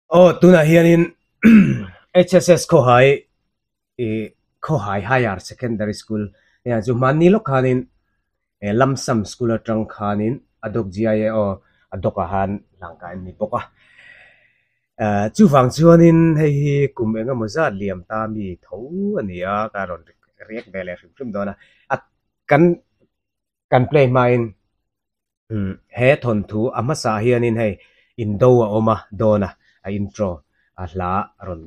Aw tunah hianin HSS Khawhai ih Khawhai Higher Secondary School hian chu hmanni lawk khanin Lamsam School atang khanin a dawk GIA aw a dawkah khan hlangkai an ni bawk a. Chuvang chuanin hei hi kum eng emaw zat liam ta mi tho a ni a, ka rawn react ve leh hrim hrim dawn a. A kan kan play hmain he thawnthu a hmasa hianin hei indo a awm a dawn a, a intro a hla rawn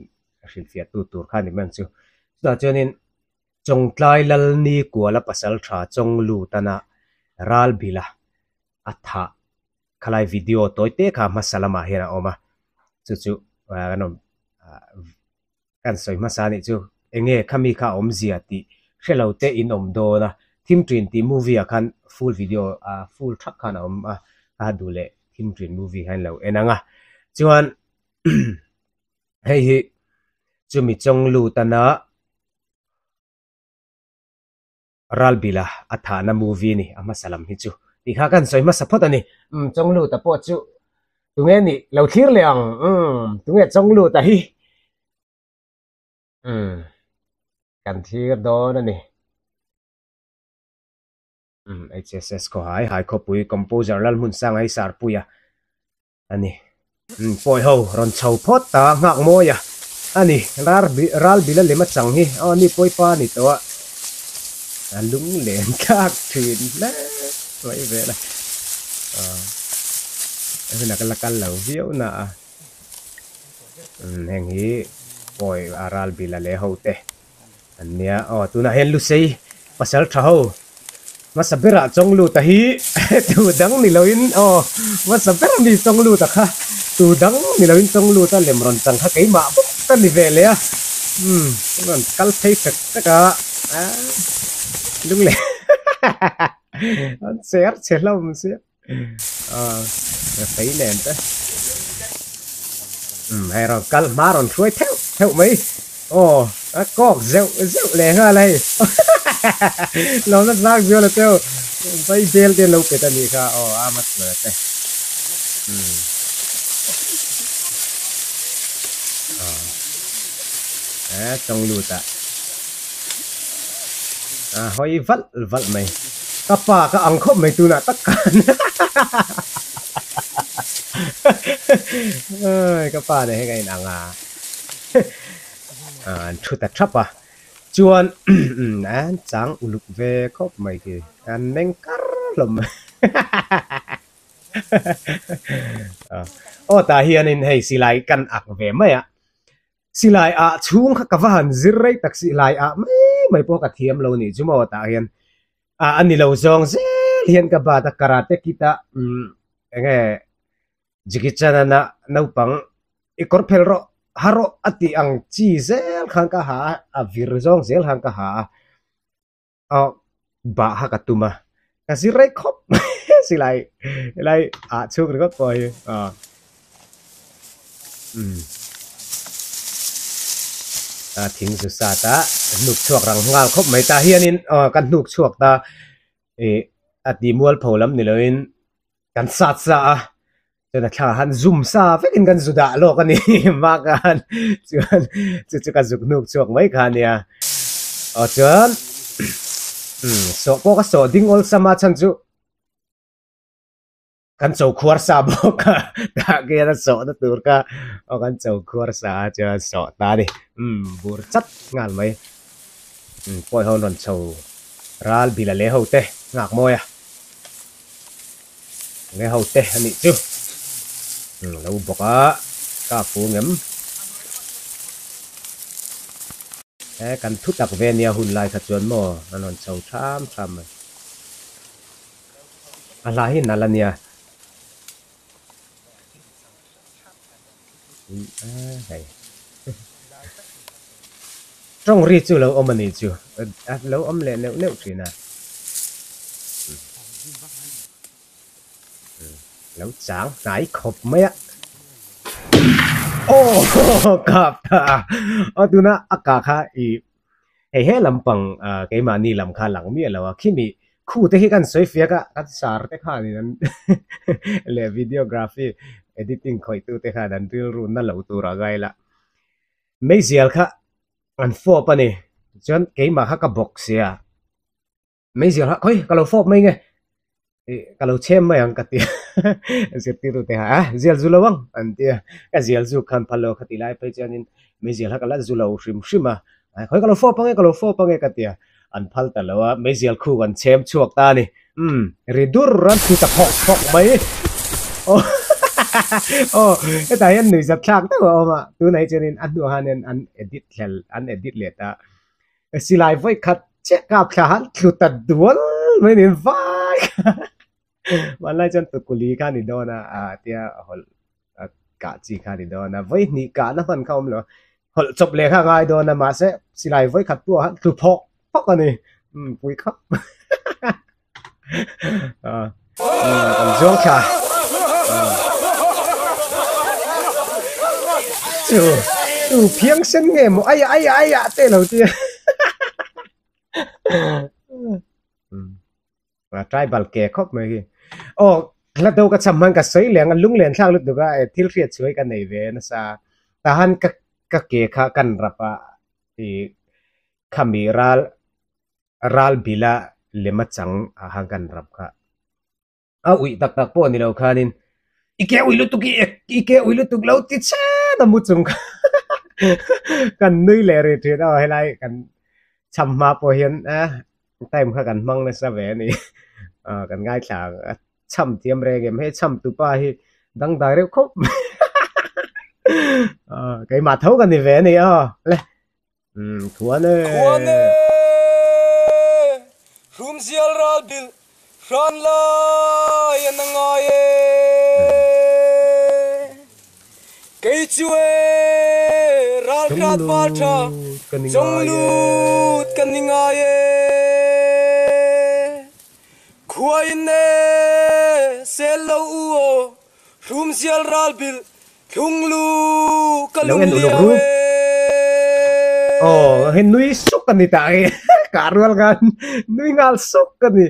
hrilhfiah tu tur kha a ni mai ang chu. Chutah chuanin Chawngtlai Lalni Kuala pasal tha Chawnglutan-a Ralbila a thah khalai video tawi te kha hmasa lamah hian a awm a, chu chu kan awm kan sawi hmasa a nih chu enge khami kha a awmzia tih hre lo te in awm dawn a, Thim Ṭin tih movie ah khan full video full thak khan a awm a, a duh leh Thim Ṭin movie khan lo en ang a, chuan hei hi chumi Chawnglutan-a Ralbila a thahna movie ni a hmasa lam hi chu tih kha kan sawi hmasa phawt a ni. Umm Chawngluta pawh chu tunge nih lo thlir leh ang umm tunge Chawngluta hi umm kan thlir dawn a ni. Umm HSS Khawhai Haikhawpui Composer Lalhmunsanga hi Sarpuia a ni. Pawi ho rawn chho phawt ta nghak mawi a a ni. Ral bila lem a chang hi aw ni pawi pa a ni tawh a, a lung len thlak thin hle mai vel a. A hunah ka la kal lo viau na a, heng hi pawi a ral bila leh ho te. An nia aw tunah hian Lusei pasal tha ho hmasa berah Chawngluta hi tu dang ni loin aw hmasa ber ami Chawngluta kha tu dang ni loin Chawngluta lem rawn chang kha keimah bawk ka ni ve leh a umm rawn kal phei fek fek a lungleh an cher che hlawm sia aw fei nen te umm hei rawn kal hma rawn hruai theuh theuh mai aw a kawk zeuh zeuh leh nghal a hei lawmna zak zual a teu vai bel te an lo pet a nih kha aw a mat zual a te umm aw e tawng lut ah a hawi valh valh mai. Ka pa ka ang khawp mai tunah tak khan ka pa nen hian ka inang a an thu ta thap a chuan an chang uluk ve khawp mai khi an meng kar hlawm mai aw tah hianin hei silai kan ak ve mai a. Silai ah chhung kha ka va han zir rei tak silai ah mai mai pawh ka thiam lo nih chu maw tah hian ah a ni lo zawng zel hian ka bat a karate kid a umm enge Jackie Chan a naupang i kawr phel rawh ha rawh a tih ang chi zel khan ka ha a a vir zawng zel khan ka ha a aw bah kha ka tum a ka zir rei khawp mai silai helai ah chhung ringawt pawh hi aw umm a thing zu sat a hnuk chhuak rang nghal khawp mai tah hianin aw ka hnuk chhuak ta ih a ti mualpho lam ni loin kan sat sa a chuan a thla han zum sa vekin kan zu dah lawk a ni mak a chuan chu chu ka zuk hnuk chhuak mai kha a nia aw chuan umm sawh pawh ka sawh ding awlsam a chhan chu kan cho khuar sa bawk a tah khian a sawh na tur kha aw kan cho khuar sa a chuan sawh ta a ni umm bur chat nghal mai umm pawi ho an rawn chho ral bila leh ho te nghak mawi a. Nge ho te a nih chu lo bawk a ka fu ngem he kan thu tak ve nia hun lai kha chuan maw an rawn chho tham tham mai a hla hi nalh a nia hei tawng ri chu lo awm a nih chu a lo awm leh neuh neuh thin a lo chang hnai khawp mai a aw kap ta a tuna a kah kha ih hei he lampang ah keimahni lam kha lang miah lo a khimi khu te hi kan sawi fiak a kan sar te khanin an leh videography. Editing khawihtu te khan an rilru na lo tur a ngai la. Meizial kha an fawp a ni. Chuan keimah kha ka bawk sia. Meizial kha khawi ka lo fawp mai nge ih ka lo chhem mai ang ka ti a zirtirtu te kha a zial zu lo ang an ti a ka zial zuk khan phal lo kha ti lai phei chuanin meizial kha ka la zu lo hrim hrim a khawi ka lo fawp ange ka lo fawp ange ka ti a an phal ta lo a meizial khu kan chhem chhuak ta a ni umm ri dur an thu ta phawk phawk mai aw aw hetah hian nuihzat thlak deuh a awm a tunah hi chuanin a hnuah hianin an edit hlel an edit leh ta. Silai vawi khat chiah kap thla han thlu ta dual mai niin vai kha hmanlai chuan tukuli kha a ni dawn a ah tia hawlh kah chi kha a ni dawn a vawi hnih kahna hman kha a awm lo a hawlh chawp leh kha a ngai dawn a mahse silai vawi khat pawh han thlu phawk phawk a ni umm pui khap ah kan zuang thla chu chu phiang sen nge maw aia aia aia te lo tia a tribal ke khawp mai hi aw hla do ka cham hman ka sawi leh ang a lunglen thlak lutuk a thil hriat chhuai ka nei ve nasa tahan ka ka ke kha kan rap a ih khami ral Ral bila lema chang ah khan kan rap kha. A uih tak tak pawh ni lo khanin i ke uih lutuk i i ke uih lutuk lo ti chen a mu chung kha kan nui leh rih thin a helai kan cham hma pawh hian eh time kha kan hmang nasa ve a ni kan ngaithla ang a cham thiam reng em hei cham tupa hi dangdai reuh khawp mai keimah tho ka ni ve a ni aw le. Umm khuan e. Khuan e. Hrumzial ral bil hran lai an a ngai e. Kei chu e ral hrat val tha chawng lut ka ni ngai e. Khua in e sel lo u aw Hrumzial ral bil thlung lu ka Lo lung en uluk liau ru. e. Aw hei nui suk a ni ta hei kah rual khan nui nghal suk a ni.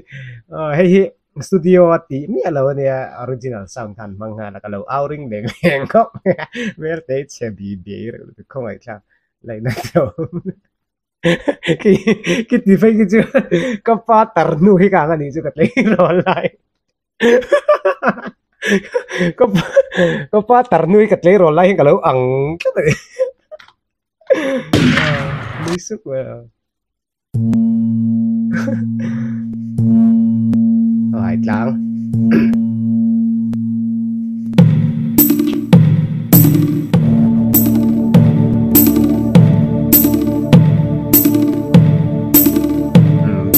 Aw hei hi studio a tih miah lo a nia original sound khan hmang nghal a ka lo au ring leng leng khawp mai a hmel te hi chhe bi biai reuh lutuk khawngaih thlak laihna te a awm. Khi khi ti phei khi chu ka pa tar hnu hi ka ang a nih chu ka tleirawl lai. Ka pa ka pa tar nui ka tleirawl lai hian ka lo ang tlat a ni nui suk mai a hai tlang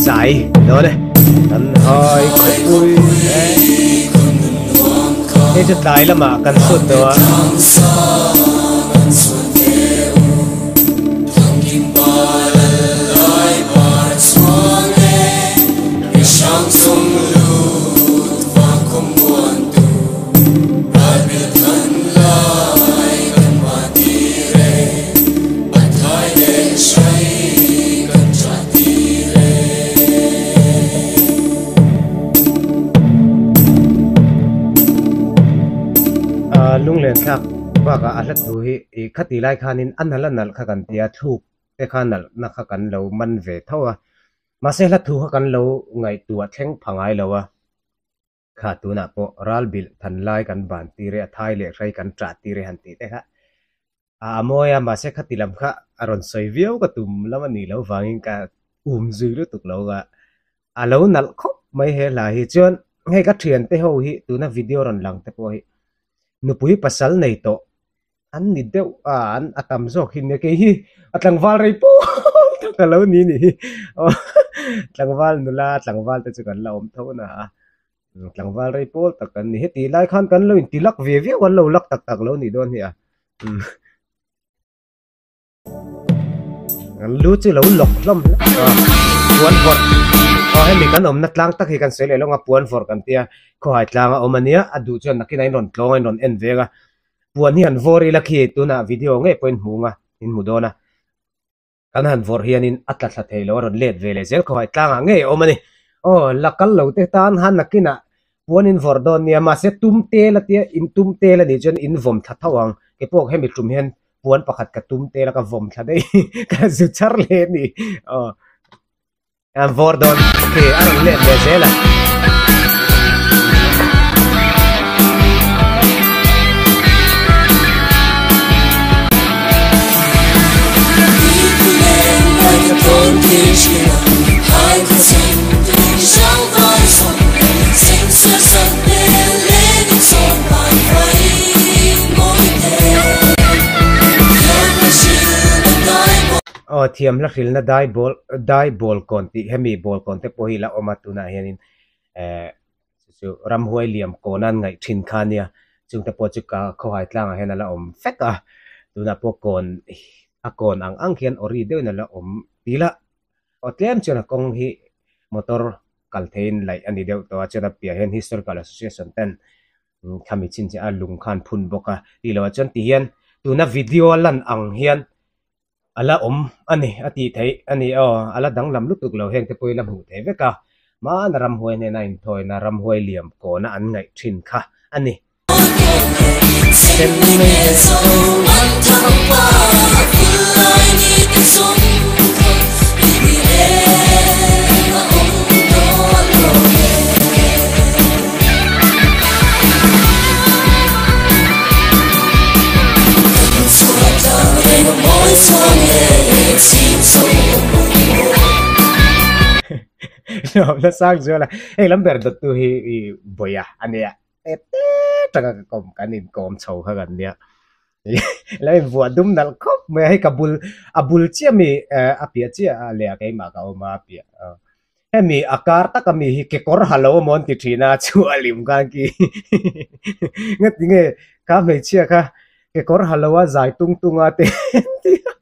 zai dawn e kan hai khawpui hei chu tlai lamah kan sut deuh a. Lunglen thlak bakah a hla thu hi ih khati lai khanin a nalh a nalh kha kan tia thluk te kha nalh na kha kan lo man ve tho a mahse hla thu kha kan lo ngaihtuah thleng pha ngai lo a. Kha tunah pawh ral bilh than lai kan ban tir e, a thai leh hrai kan ṭah tir e han tih te kha a a mawi a, mahse khati lam kha a rawn sawi viau ka tum lam a nih loh vangin ka um zui lutuk lo a, a lo nalh khawp mai he hla hi. Chuan hei ka thiante ho hi tuna video rawn lang te pawh hi nupui pasal nei tawh an ni deuh a, an a tam zawk hi nia kei hi a tlangval rei pawh tak a lo ni ni hi tlangval nula tlangval te chu kan la awm tho na a tlangval rei pawl tak kan ni heti lai khan kan lo inti lak ve viau kan lo lak tak tak lo nih dawn hi a An lu chu lo lawk hlawm hle a puan vawrh aw hemi kan awmna tlang tak hi kan sawi leh lawng a puan vawrh kan tia khawhai tlang a awm ania a duh chuan nakinah in rawn tlawng a in rawn en veng a puan hi han vawr ila khi tunah video ngei pawhin hmu ang a in hmu dawn a kan han vawrh hianin a tla thla thei lo a rawn let ve leh zel khawhai tlangah ngei a awm a ni aw la kal lo te tan han nakinah. Puan in vawrh dawn nia, mahse tum tel a tia, in tum tel a nih chuan in vawm thla tho ang. Kei pawh hemi tum hian puan pakhat ka tum tel a, ka vawm thla daih ka zu char leh a ni. Aw an vawr dawn okay a rawn let leh zel a. Aw thiam hla hrilna dai bawl dai bawl kawn tih hemi bawl kawn te pawh hi la awm a tunah hianin eh chu chu ramhuai liam kawn an ngaih thin kha ania chungte pawh chu ka khawhai tlangah hian a la awm vek a tunah pawh kawn a kawn ang ang khian awri deuhin a la awm tila Aw tlem chuan a kawng hi motor kal theiin laih a ni deuh tawh a, chuan a piah hian Historical Association ten khami chin chiah a lung khan phun bawk a tih loh ah chuan ti hian tuna video a lan ang hian a la awm a ni a tih theih a ni aw a la danglam lutuk lo heng te pawh hi la hmuh theih vek a hmana ramhuai hnena inthawina ramhuai liam kawna an ngaih thin kha a ni. Nuamna sang zual a, hei lam ber dawttu hi i Bawia a nia. Tep tep taka ka kawm kan inkawm chho kha kan nia lo invuah dum nalh khawp mai a hei ka bul a bul chiah mi a piah chiah a leh a keimah ka awm a a piah hemi a kar taka mi hi kekawr ha lo amaw an ti thin a chhuah lim khan khi ngati nge kha hmeichhia kha kekawr ha lo a zai tung tung a te an ti a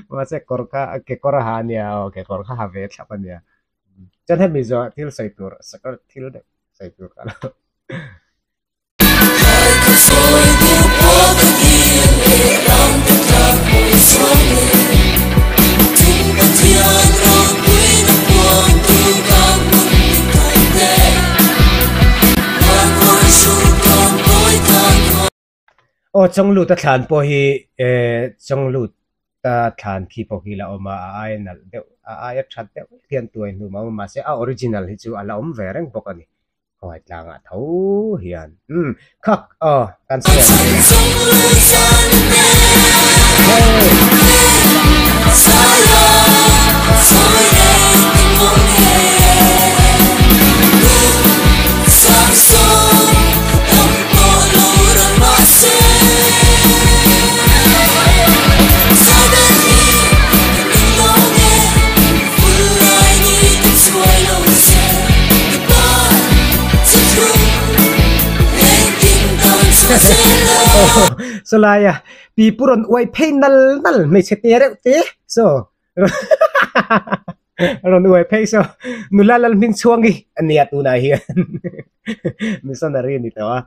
mahse kawr kha kekawr a ha ania aw kekawr kha ha ve thlap ania chuan hemi zawh thil sawi tur sakawr thil deuh. Sawi tur ka lo. Aw Chawnglut a thlan pawh hi Chawnglut a thlan khi pawh khi la awm a, a aia nalh deuh a aia that deuh hian tuai hnu mah awm a mahse a original hi chu a la awm ve reng bawk a ni khawngaih tlangah tho hian umm khak aw kan sawi ang. Saw laia pi pu rawn uai phei nal nal hmeichhe te reuh te saw rawn uai phei saw nula lal hming chhuang hi a nia tunah hian missionary a ni tawh a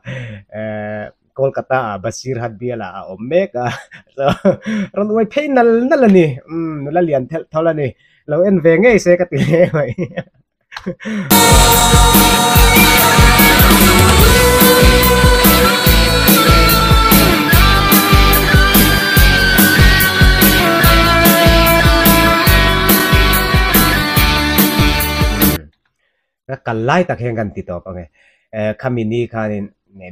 eh Kolkata ah Basirhat bial ah a awm mek a so rawn uai phei nal nal a ni umm nula lian thelh thawl a ni lo en ve ngei se ka ti hle mai. Ka kal lai tak hian kan ti tawp ang e. Khami ni khanin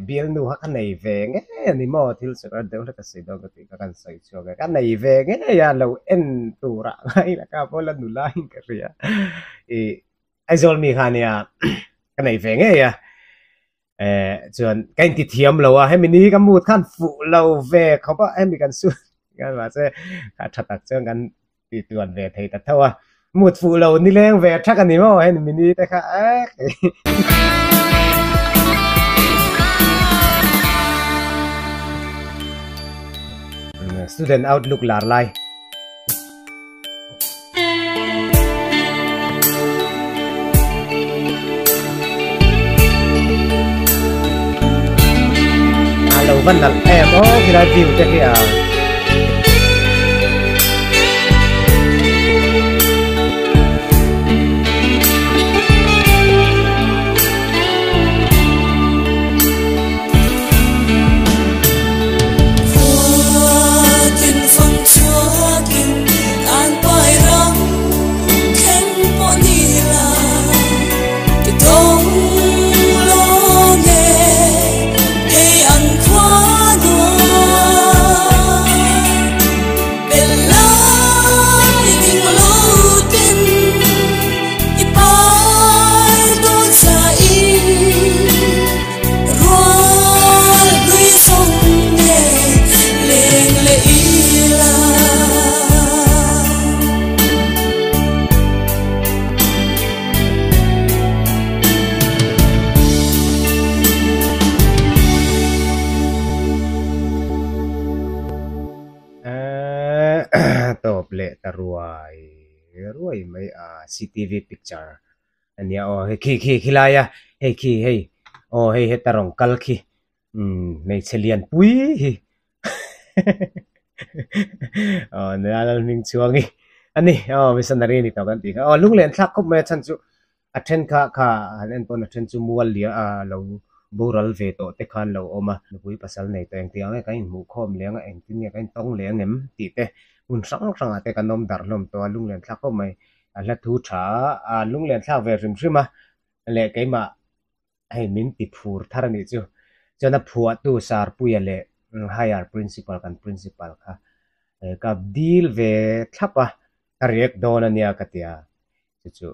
bialnu kha ka nei ve nge a ni maw thil sawi deuh hlek ka sawi dawn ka tih kha kan sawi chhuak e. Ka nei ve ngei a lo en turah ngai la ka pawh la nula in ka hria. Ih Aizawl mi kha nia ka nei ve ngei a. Chuan ka inti thiam lo a hemi ni hi ka mood khan fuh lo ve khawp a hemi kan su mahse a tha tak chuan kan tih tuan ve thei ta tho a mut fuh lo ni leng ve thak a ni maw hemi mini te kha ek student outlook lar lai a lo va nalh em aw khilai view te khi a. reh ta ruai ruai mai a CTV picture a nia aw hei khi khi khilai a hei khi hei aw hei heta rawn kal khi umm hmeichhe lian pui hi aw nula lalhming chhuang hi a ni aw missionary a ni tawh kan tih kha aw lunglen thlak khawp mai a chhan chu A then kha kha han en pawn a then chu mual lia a lo boral ve tawh te khan lo awm a, nupui pasal nei tawh engtiang nge kan inhmuhkhawm leng a, engtin nge kan intawng leng em tih te hmun hrang hrangah te kan awm darh hlawm tawh a, lunglen thlak khawp mai. A hla thu tha a, lunglen thlak ve hrim hrim a leh keimah hei min ti phur thar a nih chu. Chuan a phuahtu Sarpuia leh Higher Principal kan Principal kha ka dil ve thlap a, ka react dawn a nia ka ti a. Chu chu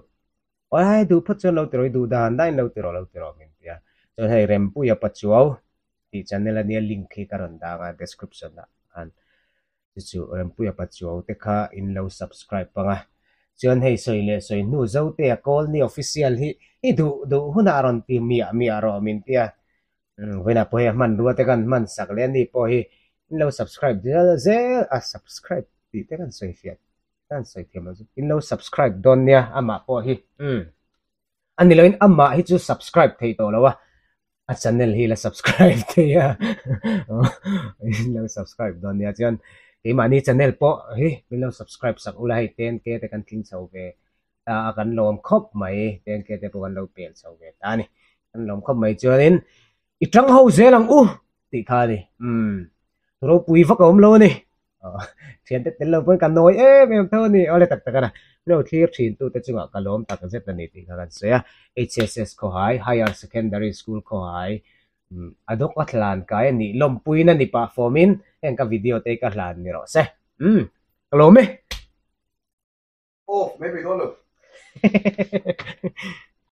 Awlai duh phawt chuan lo ti rawh i duh dan dahin lo ti rawh lo ti rawh min ti a. Chuan hei Rempuia Pachuau tih channel a nia link hi ka rawn dang a description ah khan chu chu Rempuia Pachuau te kha in lo subscribe pang a. Chuan hei sawi leh sawi hnu Zotea Colney Official hi i duh duh hunah a rawn ti miah miah rawh min ti a. Vawiinah pawh hei a hmanrua te khan hman sak leh a ni pawh hi in lo subscribe zel zel a subscribe tih te khan sawi fiah Kan sawi thiam lo chu in lo subscribe dawn nia amah pawh hi umm a ni loin amah hi chu subscribe thei tawh lo a a channel hi la subscribe thei a in lo subscribe dawn nia chuan keimahni channel pawh hi min lo subscribe sak ula hei ten k te kan tling chho ve ta a kan lawm khawp mai ten k te pawh kan lo pel chho ve ta a ni kan lawm khawp mai chuanin i tang ho zel ang u tih kha a ni umm ropui vak a awm lo a ni. Thiante tel lo pawn ka nawi em em tho a ni. Awle tak tak a na. Hlo thlir thin tute chungah ka lawm tak zet a ni tih kha kan sawi a. HSS Khawhai, Higher Secondary School Khawhai, a dawk a hlan kai a nih lawmpuina ni pah fawmin heng ka video te hi ka hlan ni rawh se. Umm, ka lawm e. Off mai mai dawn lo.